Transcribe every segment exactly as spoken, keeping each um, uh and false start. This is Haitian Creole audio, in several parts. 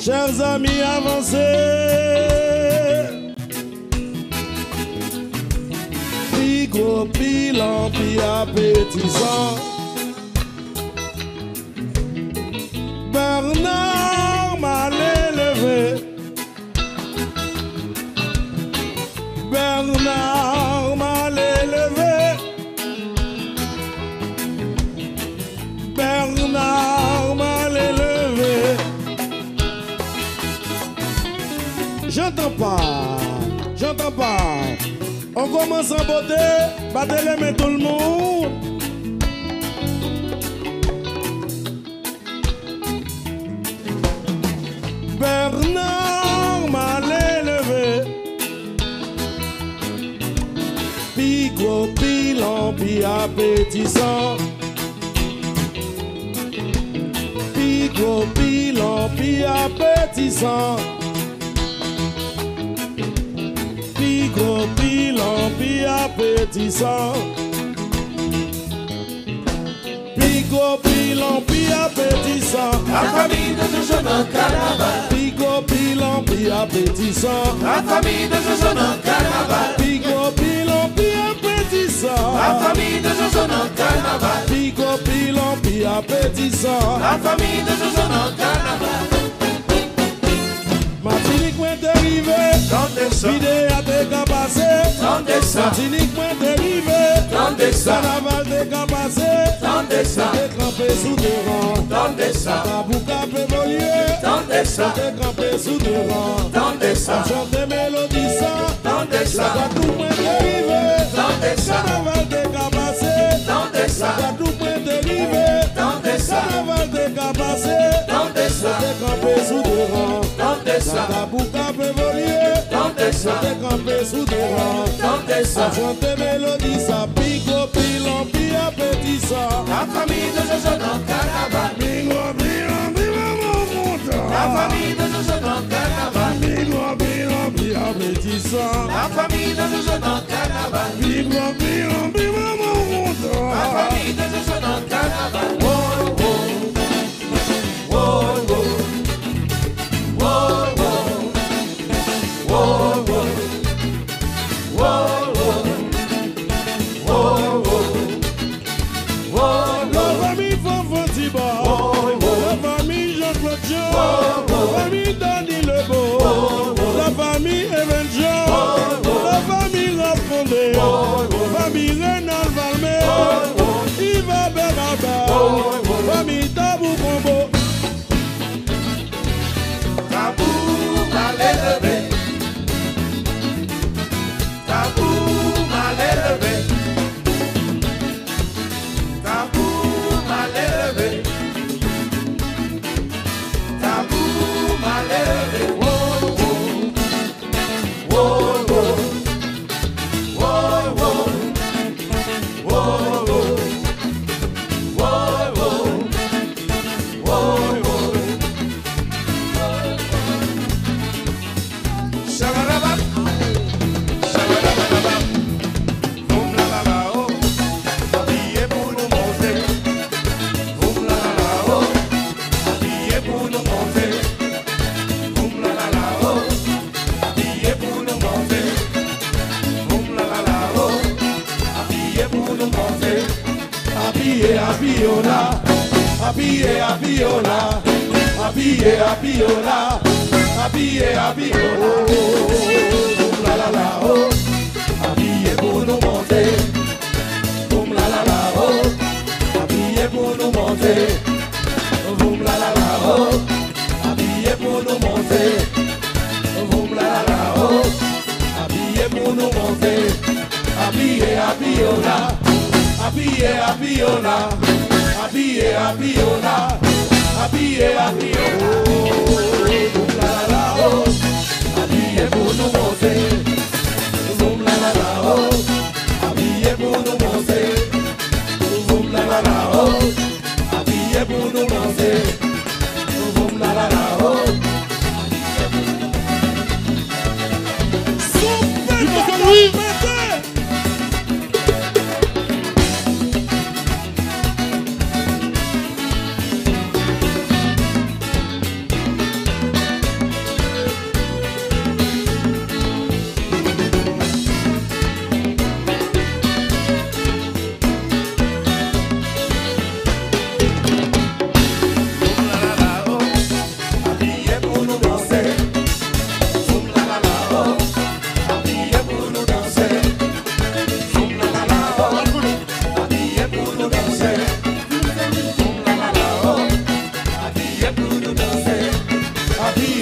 Chè zanmi, avanse. Pi gwo, pi lan, pi apetisan. Bernard Maleleve. Bernard Maleleve. Bernard Maleleve. J'entends pas, j'entends pas. On commence en beauté, batez les mains tout le monde. Bernard Maleleve. Pi gwo, pi lan, pi apetisan. Pi gwo, pi lan, pi apetisan. Pi gwo, pi lan, pi apetisan. Pi gwo, pi lan, pi apetisan. La famille de Jojo dans le carnaval. Pi gwo, pi lan, pi apetisan. La famille de Jojo dans le carnaval. Pi gwo, pi lan, pi apetisan. La famille de Jojo dans le carnaval. Pi gwo, pi lan, pi apetisan. La famille de Jojo dans le carnaval. Matinik mwen te rive, tande sa. Vide a te ka pase, tande sa. Matinik mwen te rive, tande sa. Kanaval te ka pase, tande sa. Te kanpe sou de ran, tande sa. Tabou k ap evolye, tande sa. Te kanpe sou de ran, tande sa. Chante melodi sa, tande sa. Gwadloup mwen te rive, tande sa. Kanaval te ka pase, tande sa. Gwadloup mwen te rive, tande sa. Kanaval te ka pase, tande sa. Te kanpe sou de ran, tande sa. Tabou k ap evolye, tande sa. Te kanpe sou de ran, tande sa. Chante melodi sa, pi gwo, pi lan, pi apetisan. La famille de Jojo dans le carnaval. Pi gwo, pi lan, pi manman kontan. La famille de Jojo dans le carnaval. Pi gwo, pi lan, pi apetisan. La famille de Jojo dans le carnaval. Pi gwo, pi lan, pi manman kontan. La famille de Jojo dans le carnaval. Oh, oh. La famille Fanfan Tiba, la famille Jean-Claude Jean, la famille Dany Lebeau, la famille Even Jean, la famille Ralph Condé, famille Renald Valmé, Iva Bernabé, famille Tabou Combo. Tabou Maleleve. Tabou Maleleve. Tabou Maleleve. Tabou Maleleve. Wo, wo. Wo, wo. Wo, wo. Wo, wo. Wo, wo. Wo, wo. Shabarabap. Shabarabap. Boum la la la, oh. Apiye pou nou monte. Boum la la la, oh. Apiye pou nou monte. Boum la la la, oh. Apiye pou nou monte. Boum la la la, oh. Apiye pou nou monte. Apiye, apiye w la. Apiye, apiye w la. Apiye, apiye w la. Apiye, apiye w la. Oh, boum la la la, oh. Apiye pou nou monte. Boum la la la, oh. Apiye pou nou monte. Boum la la la, oh. Apiye pou nou monte. Voum la la la, oh. Apiye pou nou monte. Apiye, apiye w la. Apiye, apiye w la. Apiye, apiye w la. Apiye, apiye w la. Voum la la la, oh. Apiye pou nou monte. Voum la la la, oh. Apiye pou nou monte. Voum la la la, oh. Apiye pou nou monte. Voum la la la, oh. Apiye pou nou monte. Soupe Wi.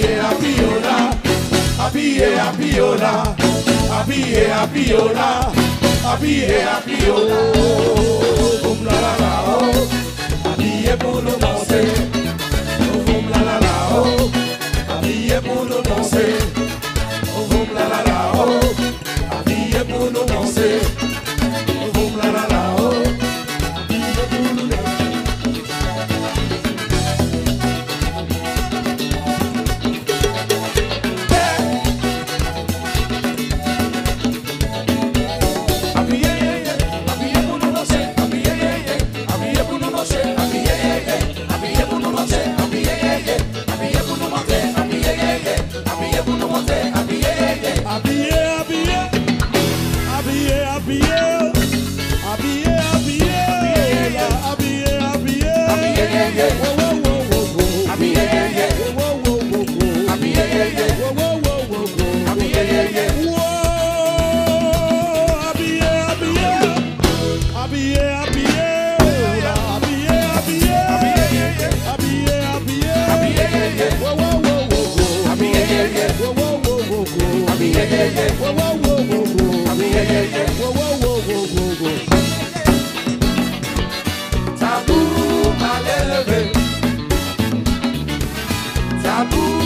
Apiye, apiye, apiye, apiye, apiye, apiye, apiye, apiye, oh, boum la la la, oh. Apiye pou nou danse. Boum la la la, oh. Apiye pou nou danse. Boum la la la, oh. Apiye pou nou danse. Boum la la la, oh. Apiye pou nou danse. Apiye, apiye pou nou danse. Apiye, apiye pou nou danse. Apiye, apiye pou nou danse. Apiye, apiye pou nou danse. Apiye, apiye pou nou danse. Apiye, apiye. Apiye, apiye. Apiye, apiye. Apiye, apiye. Apiye, apiye. Apiye, apiye. Wo, wo, wo, wo, wo. Apiye, apiye. Wo, wo, wo, wo, wo. Apiye, apiye. Wo, wo, wo, wo, wo. Apiye, apiye. Wo, apiye, apiye. Apiye, apiye. Apiye, apiye. Apiye, apiye. Apiye, apiye. Apiye, apiye. Wo, wo, wo, wo, wo. Apiye, apiye. Wo, wo, wo, wo, wo. Apiye, apiye. Wo, wo, wo, wo, wo. Apiye, apiye. Wo, wo, wo, wo, wo, wo. Tabou malelve. Tabou